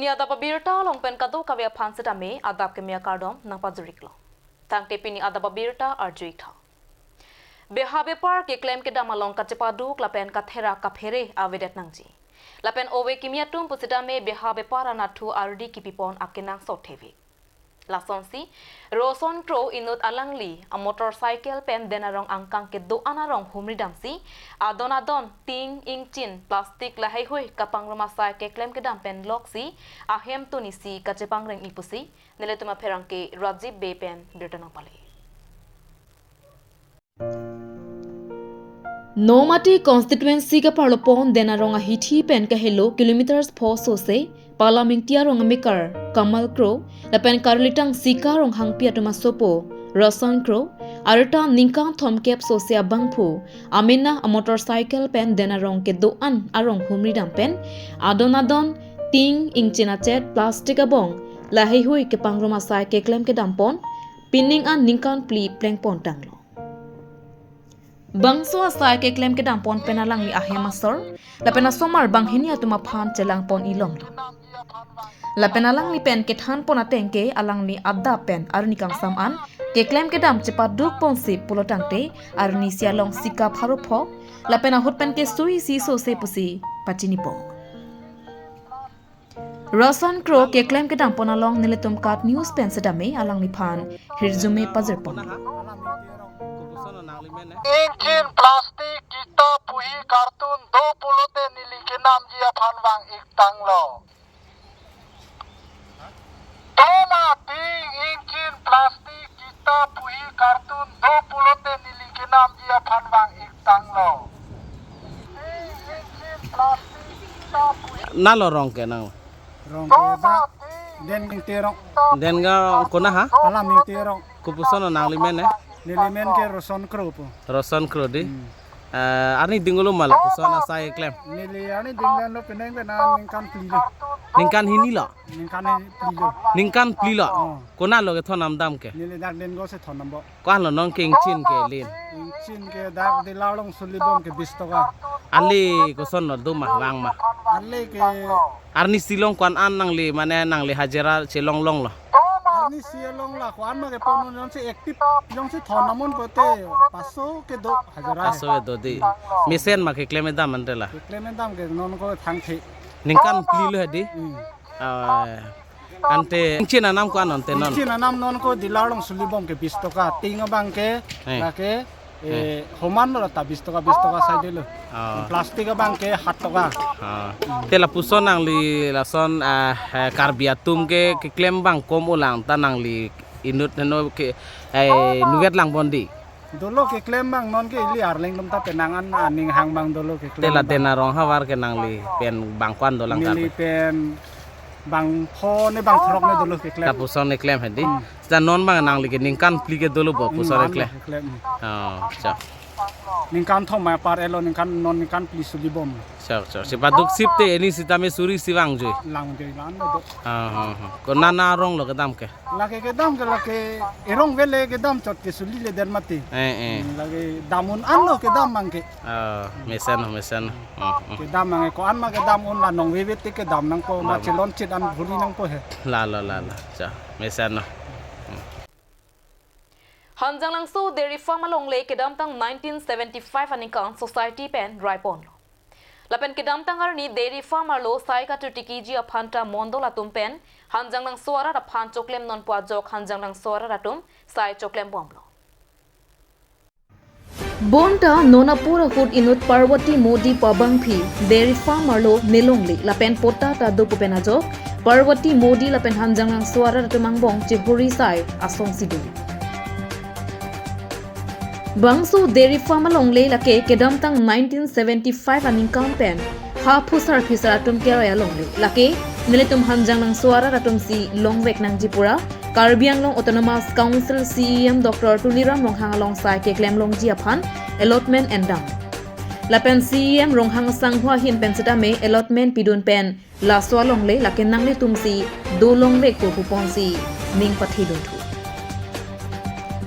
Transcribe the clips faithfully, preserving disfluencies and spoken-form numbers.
Pini adap abirta along pen kadokave aphan setame adap keme akardom nangpajiriklo. Tangte pini adap abirta arju-ik tha. Beha bepar keklem kedam along kachepaduk lapen katherak kaphere avedet nangji. Lapen ove kimi atum pusitame beha bepar anathu ardi kipipon akenangsot thevek. Lasonsi, Roson Kro inut alangli amotorcycle pen den arong angkang kedo-an arong humri damsi, adon adon, tin, ingchin, plastic laheihui kapangrum asai keklem kedam pen loksi ahem tunisi kachepangreng-i pusi nelitum apherangke Rajiv Bey pen birta nangpale. Nomati constituency kaparlopon den arong ahithi pen kahelo kilometers pho sose, Palam Ingti arong amekar Kamal Kro lapen Karlitang Sika Ronghangpi atum asopo Roson Kro, arta ningkan thomkep sose abangphu amena amotorcycle pen den arong kedo-an arong humri dam pen adon adon, tin, ingchin achet, plastic abong laheihui kepangrum asai keklem kedampon, pining an ningkan phli plengpon tanglo. Bangso asai keklem kedampon pen alangli ahem asor lapen asomar banghini atum aphan chelangpon-i longlo. Lapen alangli pen kethanpon ateng ke alangli adap pen arni kangsam an keklem kedam chepadukponsi pulo tangte arnisi along Sika pharo pho lapen ahut pen ke suri isi sose pusi pachinipon. Roson Kro keklem kedampon along nelitum KAT News pen setame alangliphan hirjume pajirpon. Ingchin, plastic, kita puhi, kartun do pulote neli kenamji aphan vang-ik tanglo. Toma tin, ingchin, plastic, kita puhi, kartun do pulote neli kenamji aphan vang-ik tanglo. Tin, ingchin, plastic, kita puhi. Nalo rong ke nang. Rong ke ba den Ingti arong. Den ga kona ha? Palam Ingti arong. Kopuson nangli men eh? Neli men ke Roson Kro pu. Roson Kro di. Hmm. Eh, arni dinglo ma lapuson asai keklem? Neli arni dinglo penang pen ningkan phli lo. Ningkan hini lo? Ningkan hini phli lo. Ningkan phli lo? Oh. Kona lo kethon nam dam ke? Neli dak den go si thon nam bo. Ko-an lo non ke ingchin ke lin? Ingchin ke dak dealer along suli bom ke bis toka. Ale koson lo do ma vang ma? Ale ke arnisi along ko-an an nangli mane nangli hajira chelong longlo? Arnisi along la ko-an ma ke pon non si active along si thon nam un pote paso kedo hajira. Paso kedo di. Mesen ma keklem dam ante la? Keklem dam ke non ko thangthe. Ningkan phli lo di? Hmm. Ah, ante ingchin anam ko-an ante non? Ingchin anam non ko dealer along suli bom ke bis toka. Tin abang ke, eh, lake, eh, eh, homan lo ta bis toka, bis toka sai delo. Ah. Plastic abang ke hat toka. Ah. Te lapuson nangli lason, ah, eh, Karbi atum ke keklem abang kom ulang ta nangli inut heno ke, eh, nuvet lang bondi. Dolo keklem abang non ke ili arleng dum ta penang an aning hang abang dolo keklem. Te la abang. Den arong havar ke nangli pen bang ko-an dolang kar? Neli pen bang pho ne bang throk ne dolo keklem. Lapuson keklem hedi. Hmm. Seta non abang nangli ke ningkan phli ke dolo bo, hmm, puson keklem. Keklem. Oh, cha. Ningkan thom ma par elo ningkan non ningkan phli suli bom. Cha, cha. Chepaduk sip te ini sitame suri isi vang joi. Lang joi lan do. Ah, ah, ah. Ko nana arong lo kedam ke? Lake kedam ke lake erong vele kedam chot ke suli le den mati. Eh, eh. Hmm, lake dam un an lo kedam abang ke. Ah, mesen lo, mesen lo. Hmm, hmm. Kedam abang ke ko-an ma kedam un la nong veve te kedam nangpo ma. Kedam. Chelon chit an bhuri nangpo he. La, la, la, la. Cha, mesen lo. Hmm. Hanjanglangso Dairy Farm alongle kedamtang nineteen seventy-five aningkan society pen raiponlo. Lapen kedamtang arni Dairy Farm arlo sai kachotikiji aphanta mondol atum pen Hanjanglangso arat aphan choklem nonpo ajok Hanjanglangso arat atum sai choklem bomlo. Bonta non apor ahut inut Parvati Modi pu abangpi Dairy Farm arlo nelongle lapen patta ta dopo pen ajok Parvati Modi lapen Hanjanglangso arat atum angbong chehuri sai asongsi do. Bangso Dairy Farm alongle lake kedamtang nineteen seventy-five aningkan pen ha phusar phisar atum kerai alongle. Lake nelitum Hanjanglangso arat atumsi longvek nangji pura Karbi Anglong Autonomous Council C E M Doctor Tuliram Ronghang along sai keklem longji aphan allotment endam. Lapen C E M Ronghang asangho ahin pen setame allotment pidun pen laso alongle lake nanglitumsi do longvek pu puponsi ning pathidun thu.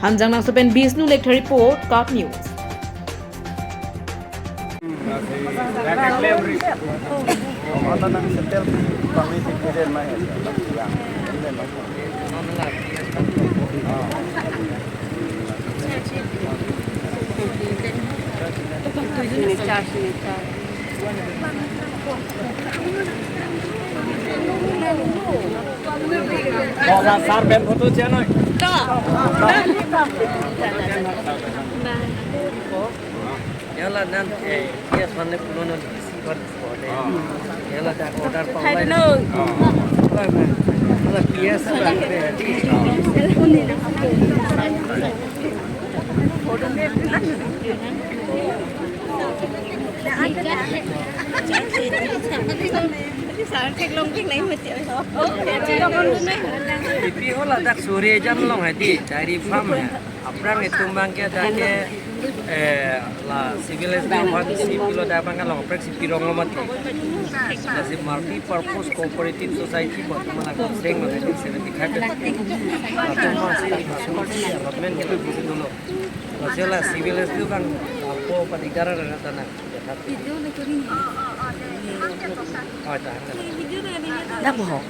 Hanjanglangso pen Bishnu Lekthe report, KAT News. Mana nang setel kami pikirin mah ya. Yang, ini mah. Signature, signature. Hola, sir, ben photo channel. Yala nan, eh, yes, one le puno non isi ban photo. Yala dak order pa. Hai, no. Wala, wala, yes, wala. Sir, theklong thek nai mati. Ipi hola dak Surya Jam along hadi, dairy farm hai. Aphrang itum abang ke dak ke, eh, la civil S D O aphan si pilo dak abang along aphrang si pirong lo mati. Lasi multi purpose cooperative society bot mana konseng mati seventy five. Latum abang si, latum abang si, government ke latum si dolo. Lasi la civil S D O abang apo padikara rana tanang. Video recording hai. Oh, tahan. Dak boho.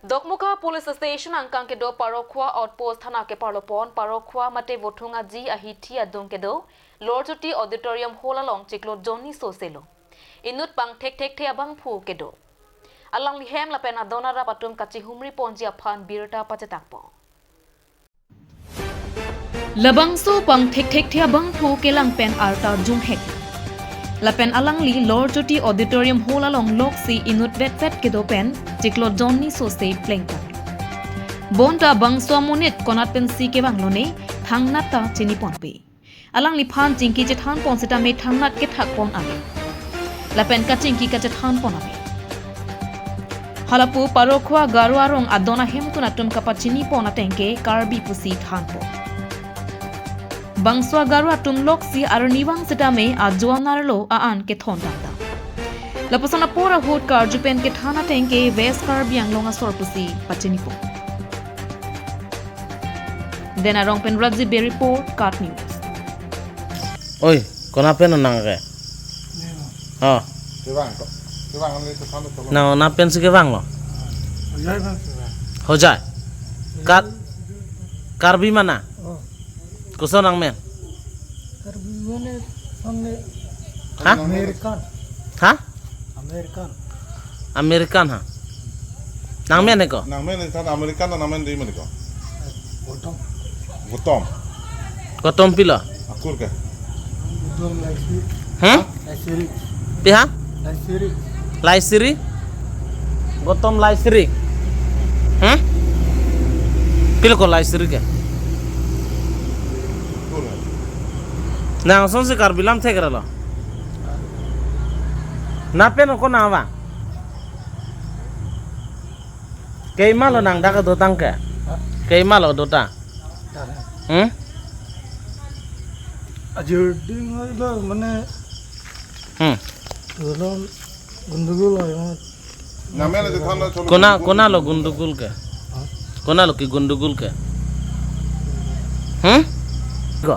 Dokmoka Police Station angkang kedo Parokhua Outpost Thana keparlopon Parokhua mate Vothung Aji ahithi adung kedo Lorjyoti Auditorium Hall along chiklo Johnny Soselo. Inut pangthek thekthe abangphu kedo. Alangli hem lapen adon arap atum kachihumri ponji aphan birta pachetakpo. Labangso pangthek thekthe abangphu kelang pen arta junghek. Lapen alangli Lorjyoti Auditorium Hall along loksi inut vetvet kedo pen chiklo Johnny Sose plengpon. Bonta bangso amonit konat pensi kevang lone thangnat ta chiniponpe. Alangliphan chingki chethanpon setame thangnat kethakpon ave. Lapen kachingki kachethanpon ave. Halapu Parokhua Garo arong adon ahemtun atum kapachinipon ateng ke Karbi pusi thanpo. Bangso Garo atum loksi arnivang setame ajo anerlo a-an kethon tangtang. Lapuson apor ahut karju pen kethan ateng ke West Karbi Anglong asor pusi pachinipon. Dena Rongpen Rajibe report, KAT News. Oi, konat pen nang ke? Oh. Kevang ko. Kevang le to kano to. Nang konat pensi kevang lo? Hojai bang kevang. Hojai. Kat Karbi mana? Oh. Koson nangmen? Karbi mana? Samne. Ha? American. Ha? American. American ha. Nangmen ko? Nangmen than American nangmen dei men ko? Gautam. Gautam. Gautam pilo? Akur ke? Gautam Laisiri. Hmm? Laisiri. Pi ha? Laisiri. Laisiri? Gautam Laisiri. Hmm? Pilo ko Laisiri ke? Akur ke? Nang sonsi Karbi lam thek relo. Nangpen ko nang vang? Keima lo nang dak dotang ke? Ha? Keima lo dota? Dak. Hmm? Ajir ding lo mane. Hmm. Tolong gundugul lo ya. Nangmen le than lo cholo. Kona, kona lo gundugul ke? Ha? Kona lo ke gundugul ke? Hmm? Ko.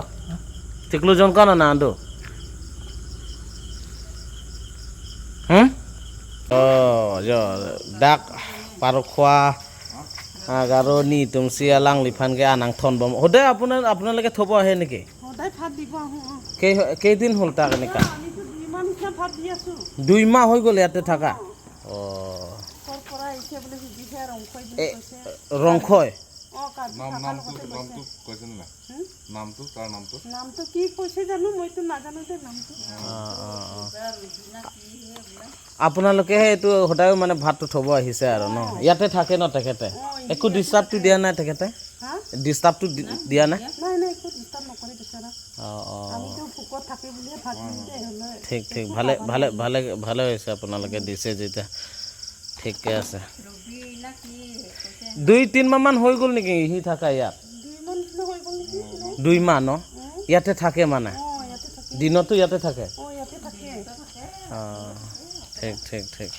Chiklo jon kona nang do? Hmm? Oh, jo, dak Parokhua, ah, Garo netum si alangliphan ke anang thon bom. Hodai apuna, apuna lake thobo ahe niki? Hodai phat dibo ahu. Ke, ke din hol tak nika? Ami to dui mah nishina phat di asu. Dui mah hoi gol yate thaka? Oh. Kor kora ise bole hi bihe Rongkhoi din. Eh, koise. Rongkhoi. Oh, Karbi নাম, থাকাৰ নামটো, লগতে নামটো কৈছে। কৈছেনে নাই? হুম? নামটো, তাৰ নামটো? নামটো কি কৈছে জানো, মইতো নাজানো দে নামটো। অ, অ, অ। আপোনালোকে সেইটো সদায় মানে ভাতটো থব আহিছে আৰু ন? অ। ইয়াতে থাকে ন তেখেতে? অ, একো ইয়াতে ডিষ্টাৰ্বটো থাকে। দিয়া নাই তেখেতে? হা? ডিষ্টাৰ্বটো দি-, নাই, দিয়া নাই? নাই, নাই, একো ডিষ্টাৰ্ব নকৰে বেচেৰা। অ, অ। আমিতো ভোকত থাকি বুলিয়ে ভাত নিদিয়ে হ'লে। ঠিক, ঠিক। একো ভালে, পাবা ভালে, নাই। ভালে, ভালে হৈছে আপোনালোকে দিছে যেতিয়া। ঠিকে আছে। দুই তিন মাহ মান হৈ গ'ল নেকি সি থাকা ইয়াত? দুই মাহ নিচিনা হৈ গ'ল নেকি? দুই মাহ ন? উম। ইয়াতে থাকে মানে? অ, ইয়াতে থাকে। দিনতো ইয়াতে থাকে? অ, ইয়াতে থাকে। অ, ঠিক, ঠিক, ঠিক।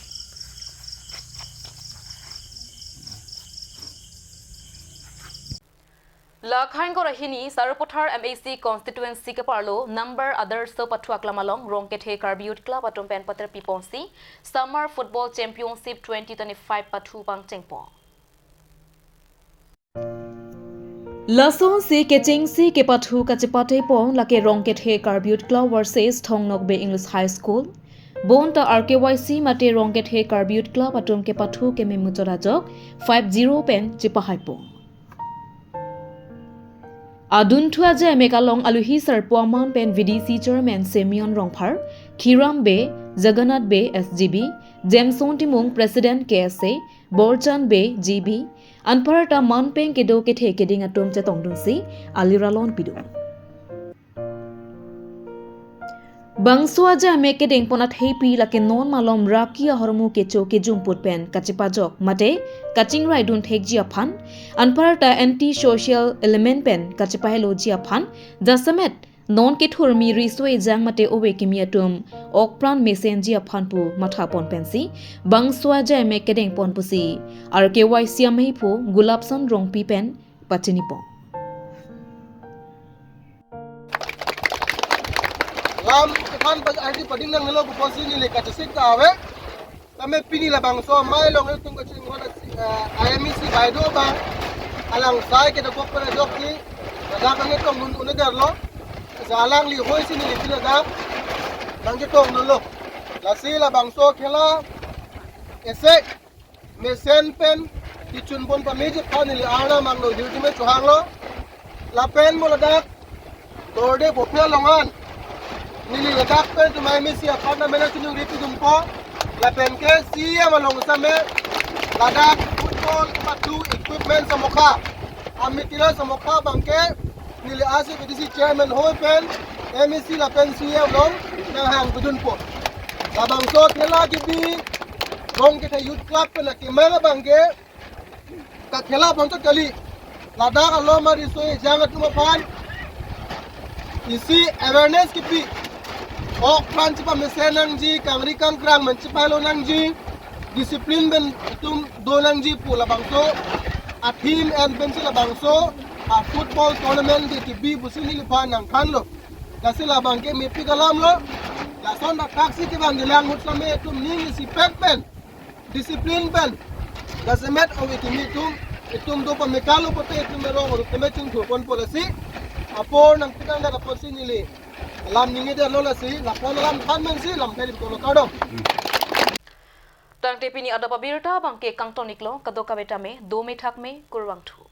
Lakhain Gorahini Sarupathar M A C constituency keparlo number Adarso Pathu Aklam along Rongkethe Karbi Youth Club atum pen paterpi ponsi Summer Football Championship twenty twenty-five pathu pangchengpon. Lasonsi kechengsi kepathu kachepate pon lake Rongkethe Karbi Youth Club versus Thong Nokbe English High School. Bonta R K Y C mate Rongkethe Karbi Youth Club atum kepathu keme muchot ajok five zero pen chepahai pon. Adunthu aja emek along aluhi sarpo aman pen V D C Chairman Simeon Rongphar, Khiram Bey, Jagannath Bey S G B, Jameson Timung President K S A, Borchan Bey G B, anparta man pen kedo kethe keding atum chetongdunsi aliralon pidun. Bangso aja emek kedengpon athepi lake non malom raki ahormu kecho kejungput pen kachepajok mate kachingraidun thekji aphan, anparta anti social element pen kachepaheloji aphan, jasemet non kethurmi riso ejang mate ove kimi atum okpran mesenji aphan pu mathapon pensi bangso aja emek kedengpon pusi R K Y C amei phu Gulapson Rongpi pen pachinipon. Lam kepan pa arti pading nang nelo buposi neli kachesik ta ave. Tame pini labangso amei along ilitum kachinghon, eh, I M E C bai do ba. Alang sai kedokok pen ajok ki. Ladak nangchetongdun un-edetlo. Sa alangli hoisi neli pini ladak nangchetongdunlo. Lasi labangso khela esek mesen pen kechunpon pameji aphan neli Arnam angno hirjume chohanglo. Lapen mo ladak Torde Bophe along an neli ladak pen tumai mesi aphan na mena chunung ripi dumpo. Lapen ke C E M along same ladak football pathu equipment samokha, a-material samokha abangke neli A C P D C chairman hoi pen M A C lapen C E M along nanghang pidunpo. Labangso khela kebi Rongkethe Youth Club pen akemang abangke kakhela ponchot kali. Ladak alom ariso ejang atum aphan isi awareness kepi. Okpran chepamesen nangji, kangri kangkrang pen chepahelo nangji, discipline pen itum do nangji pu labangso a-theme an pensi labangso a-football tournament ke kebi pusi neliphan nangthanlo. Lasi labangke mepik alamlo. Lason athak si kevangjilang ahut same itum ning isipet pen, discipline pen, jasemet ove kimi atum, itum do pamekalo pote itum merong rup tame chingthurponpo. Lasi apor nangpik nangdet apotsi neli lam ningjedetlo. Lasi lapu alam than pensi lam pherip kolo, kardom. Tangte pini adap abirta abangke kangton-iklo, kadokave tame dome thakme, kurvangthu.